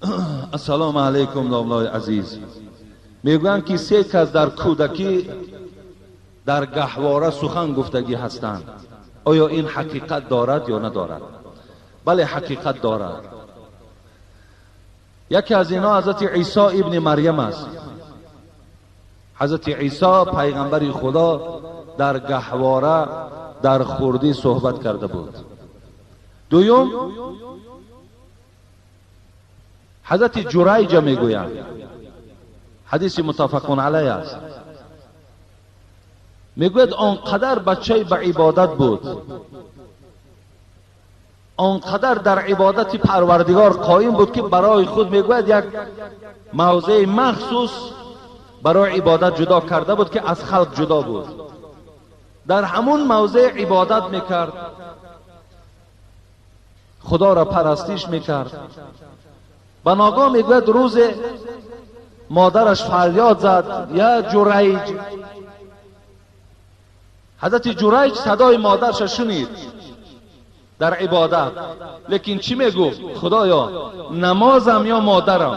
Ассалому алайкум, домлои азиз. Мегӯянд, ки се кас дар кӯдакӣ дар гаҳвора сухан гуфтагӣ ҳастанд. Оё ин ҳақиқат дорад ё надорад? Бале, ҳақиқат дорад. Яке аз инҳо ҳазрати Исо ибни Марьям аст. Ҳазрати Исо пайғамбари Худо дар гаҳвора дар хурдӣ суҳбат карда буд. Дуюм, ҳазрати Ҷурайҷа мегӯянд, ҳадиси муттафақун алайҳ аст. Мегӯяд, он қадар бачаи ба ибодат буд, он қадар дар ибодати Парвардигор қоим буд, ки барои худ, мегӯяд, як мавзеи махсус барои ибодат ҷудо карда буд, ки аз халқ ҷудо буд. Дар ҳамун мавзеъ ибодат мекард, Худоро парастиш мекард. Ба ногоҳ, мегӯяд, рӯзе модараш фарёд зад: «Я Ҷурайҷ!» Ҳазрати Ҷурайҷ садои модарша шунид дар ибодат, лекин чӣ мегуфт? «Худоё, намозам ё модарам?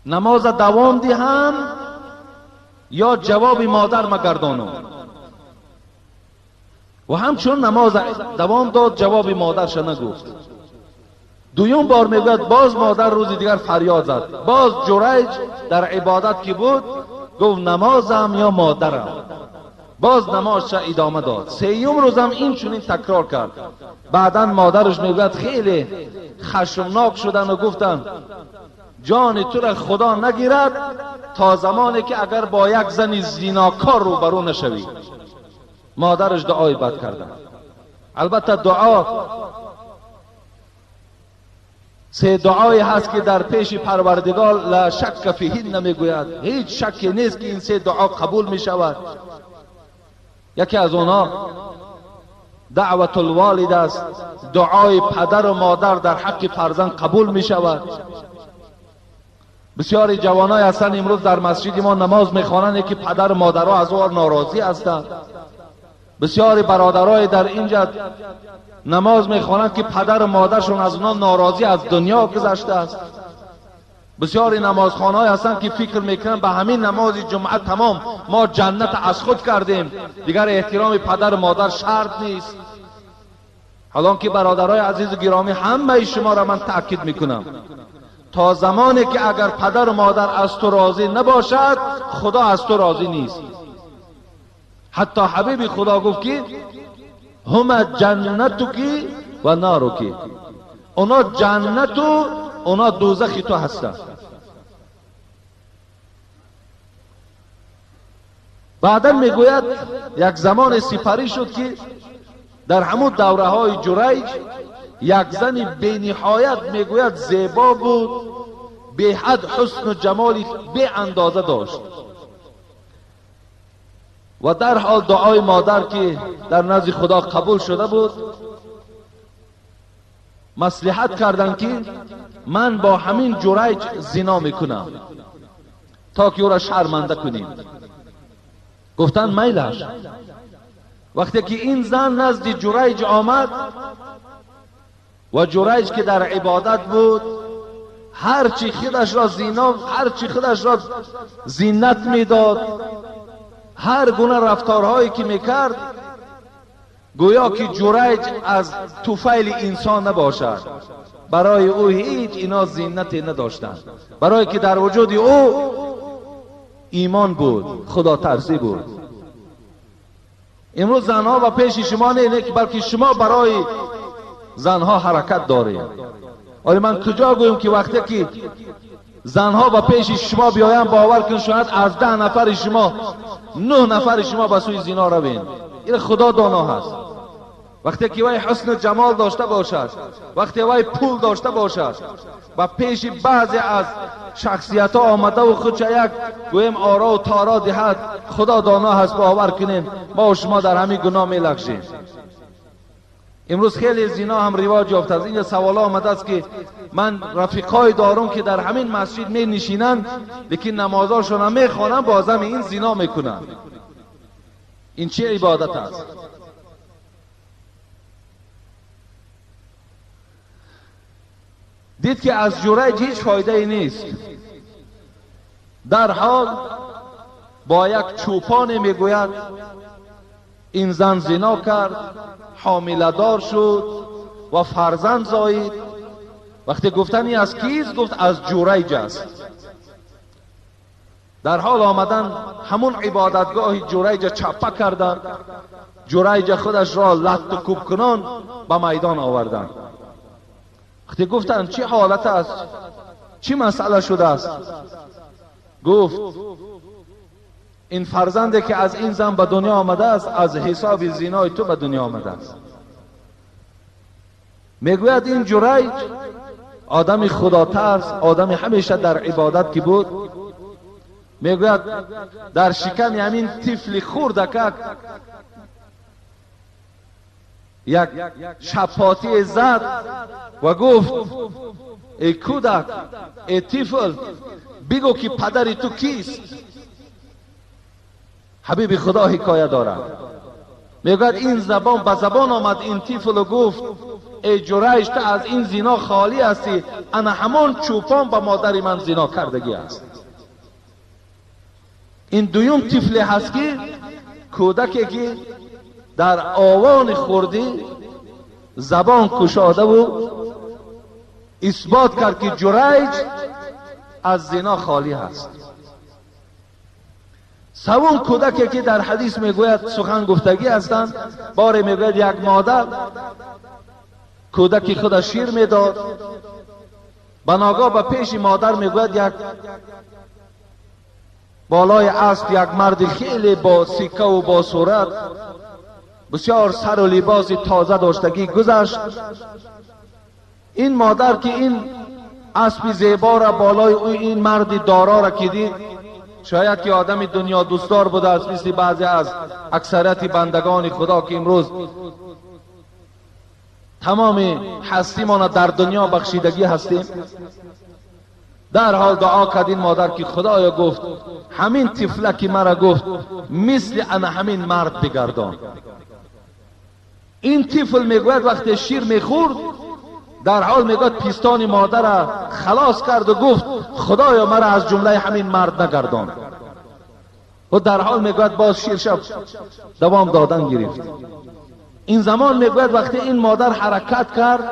Намоза давом диҳам ё ҷавоби модар магардонам?» Ва ҳамчун намоза давом дод, ҷавоби модарша нагуфт. Дуюм бор, мегӯяд, боз модар рӯзи дигар фарёд зад. Боз Ҷурайҷ дар ибодат ки буд, гуфт: «Намозам ё модарам?» Боз намозша идома дод. Сеюм рӯзам ин чунин такрор кард. Баъдан модараш, мегӯяд, хеле хашмнок шудану гуфтанд: «Ҷони тура Худо нагирад, то замоне ки агар бо як зани зинокор рӯбарӯ нашавӣ». Модараш дуои бад карданд. Албатта, дуо, се дуое ҳаст, ки дар пеши Парвардигор ла шакка фиҳинна, мегӯяд, ҳеҷ шакке нест, ки ин се дуо қабул мешавад. Яке аз онҳо даъватулволид аст, дуои падару модар дар ҳаққи фарзанд қабул мешавад. Бисёри ҷавоное ҳастанд, имрӯз дар масҷиди мо намоз мехонанд, ки падару модарҳо аз ӯ норозӣ ҳастанд. Бисёри бародарое дар инҷа намоз мехонанд, ки падару модаршон аз онҳо норозӣ аз дунё гузаштааст. Бисёри намозхонаҳое ҳастанд, ки фикр мекунанд, ба ҳамин намози ҷумъа тамом, мо ҷаннат аз худ кардем, дигар эҳтироми падару модар шарт нест. Ҳолон ки, бародарои азизу гиромӣ, ҳамаи шуморо ман таъкид мекунам: то замоне ки агар падару модар аз ту розӣ набошад, Худо аз ту розӣ нест. Ҳатто ҳабиби Худо гуфт, ки ҳума ҷаннатуки ва наруки, оно ҷаннату оно дӯзахи ту ҳастанд. Баъдан, мегӯяд, як замоне сипарӣ шуд, ки дар ҳамун давраҳои Ҷурайҷ як зани бениҳоят, мегӯяд, зебо буд, беҳад ҳусну ҷамоли беандоза дошт. Ва дарҳол дуои модар, ки дар назди Худо қабул шуда буд, маслиҳат карданд, ки ман бо ҳамин Ҷурайҷ зино мекунам, то ки ӯро шарманда кунем. Гуфтанд: «Майлаш». Вақте ки ин зан назди Ҷурайҷ омад ва Ҷурайҷ, ки дар ибодат буд, ҳарчи худашро зино, ҳарчи худашро зинат медод, ҳар гуна рафторҳое ки мекард, гӯё ки Ҷурайҷ аз туфайли инсон набошад. Барои ӯ ҳеҷ ино зинате надоштанд, барое ки дар вуҷуди ӯ имон буд, худотарсӣ буд. Имрӯз занҳо ба пеши шумо не, балки шумо барои занҳо ҳаракат доред. Оли ман куҷо гӯем, ки вақте ки занҳо ба пеши шумо биёянд, бовар кун, шояд аз 10 нафари шумо нӯҳ нафари шумо ба сӯи зино равед. Ин Худо доно ҳаст. Вақте ки вай ҳусну ҷамол дошта бошад, вақте вай пул дошта бошад, ба пеши баъзе аз шахсиятҳо омадаву худша як гӯем орову торо диҳад, Худо доно ҳаст, бовар кунем, мо шумо дар ҳамин гуноҳ мелағжем. Имрӯз хеле зино ҳам ривоҷ ёфтааст. Инҷа саволҳо омадааст, ки ман рафиқҳое дорум, ки дар ҳамин масҷид менишинанд, лекин намозҳошонро мехонанд, бозам ин зино мекунанд. Ин чӣ ибодат аст? Дид ки аз Ҷурайҷ ҳеҷ фоидае нест. Дар ҳол бо як чӯпоне мегӯяд ин зан зино кард, ҳомиладор шуд ва фарзанд зоид. Вақте гуфтани аз кист, гуфт аз Ҷурайҷ аст. Дар ҳол омадан ҳамун ибодатгоҳи Ҷурайҷа чаппа карданд. Ҷурайҷа худаш ро латту кӯб кунон ба майдон оварданд. Вақте гуфтанд чӣ ҳолат аст, чӣ масъала шудааст, гуфт ин фарзанде ки аз ин зан ба дунё омадааст аз ҳисоби зинои ту ба дунё омадааст. Мегӯяд ин Ҷурайҷ одами худотарс, одами ҳамеша дар ибодат ки буд, мегӯяд дар шиками ҳамин тифли хурдакак як шапотие зад ва гуфт эй кӯдак, эй тифл, бигӯ ки падари ту кист. Ҳабиби Худо ҳикоя дорад. Мегӯяд ин забон ба забон омад ин тифлу гуфт эй Ҷурайҷ, ту аз ин зино холӣ ҳастӣ, ана ҳамон чӯпон ба модари ман зино кардагӣ аст. Ин дуюм тифле ҳаст ки кӯдаке ки дар овони хурдӣ забон кушодаву исбот кард ки Ҷурайҷ аз зино холӣ ҳаст. Севум кӯдаке ки дар ҳадис мегӯяд сухан гуфтагӣ ҳастанд, боре мегӯяд як модар кӯдаки худа шир медод, ба ногоҳ ба пеши модар мегӯяд як болои асп як марди хеле бо сиккаву бо сурат бисёр сару либоси тоза доштагӣ гузашт. Ин модар ки ин аспи зебора болои ӯ ин марди дорора ки дид, шояд ки одами дунёдӯстдор будааст, мисли баъзе аз аксарияти бандагони Худо ки имрӯз тамоми ҳастимона дар дунё бахшидагӣ ҳастем. Дар ҳол дуо кард ин модар ки Худоё, гуфт, ҳамин тифла ки мара гуфт мисли ана ҳамин мард бигардон. Ин тифл мегӯяд вақте шир мехӯрд, дар ҳол мегӯяд пистони модара халос карду гуфт Худоё, мара аз ҷумлаи ҳамин мард нагардон. Ӯ дар ҳол мегӯяд боз ширша давом додан гирифт. Ин замон мегӯяд вақте ин модар ҳаракат кард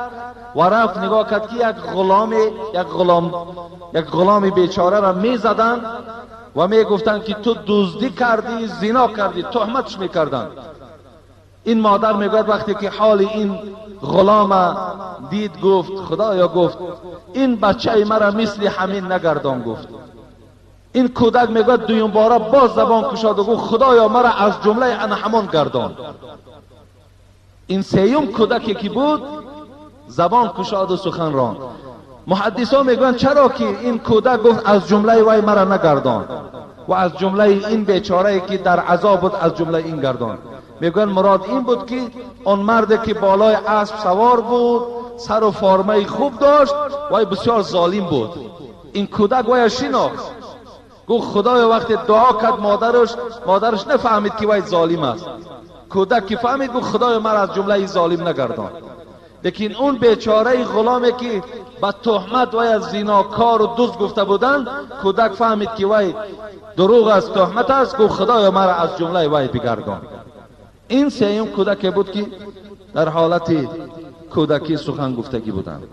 ва рафт нигоҳ кард ки як ғуломе, як ғуломи бечораро мезаданд ва мегуфтанд ки ту дуздӣ кардӣ, зино кардӣ, туҳматш мекарданд. Ин модар мегӯяд вақте ки ҳоли ин ғулома дид, гуфт Худоё, гуфт, ин бачаи мара мисли ҳамин нагардон. Гуфт ин кӯдак мегӯяд дуюмбора боз забон кушоду гуфт Худоё, мара аз ҷумлаи ана ҳамон гардон. Ин сеюм кӯдаке ки буд забон кушоду сухан ронд. Муҳаддисо мегӯянд чаро ки ин кӯдак гуфт аз ҷумлаи вай мара нагардон ва аз ҷумлаи ин бечорае ки дар азоб буд аз ҷумлаи ин гардон. Мегӯянд мурод ин буд ки он марде ки болои асп савор буд, сару формаи хуб дошт, вай бисёр золим буд. Ин кӯдак вая шинохт, гуфт Худоё, вақте дуо кард модараш, модараш нафаҳмид ки вай золим аст. Кӯдак ки фаҳмид, гуфт Худоё, мара аз ҷумлаи золим нагардон. Лекин он бечораи ғуломе ки ба туҳмат вай аз зинокору дузд гуфта буданд, кӯдак фаҳмид ки вай дурӯғ аст, туҳмат аст, гуфт Худоё, мара аз ҷумлаи вай бигардон. Ин сеюм кӯдаке буд ки дар ҳолати кӯдакӣ сухан гуфтагӣ буданд.